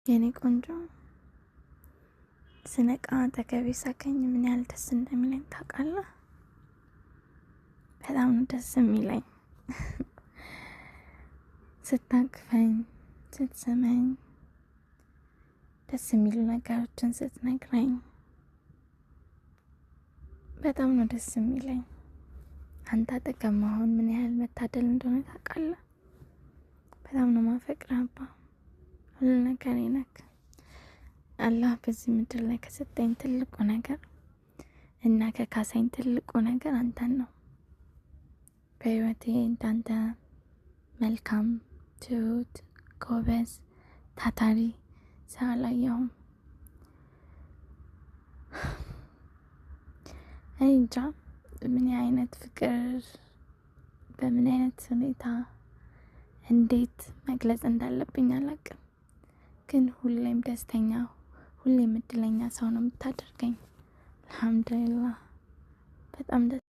የኔ ቆንጆ፣ ስነቃ አጠገቤ ሳገኝ ምን ያህል ደስ እንደሚለኝ ታውቃለህ? በጣም ነው ደስ የሚለኝ። ስታቅፈኝ፣ ስትስመኝ፣ ደስ የሚሉ ነገሮችን ስትነግረኝ በጣም ነው ደስ የሚለኝ። አንተ አጠገብ መሆን ምን ያህል መታደል እንደሆነ ታውቃለህ? በጣም ነው ማፈቅርህ አባ፣ ሁሉ ነገር ነክ። አላህ በዚህ ምድር ላይ ከሰጠኝ ትልቁ ነገር እና ከካሳኝ ትልቁ ነገር አንተን ነው። በህይወቴ እንዳንተ መልካም፣ ትሁት፣ ጎበዝ፣ ታታሪ ሰው አላየሁም። እኔ እንጃ ምን አይነት ፍቅር በምን አይነት ሁኔታ እንዴት መግለጽ እንዳለብኝ አላቅም። ግን ሁሌም ደስተኛ፣ ሁሌም እድለኛ ሰው ነው የምታደርገኝ። አልሐምዱሊላህ በጣም ደስ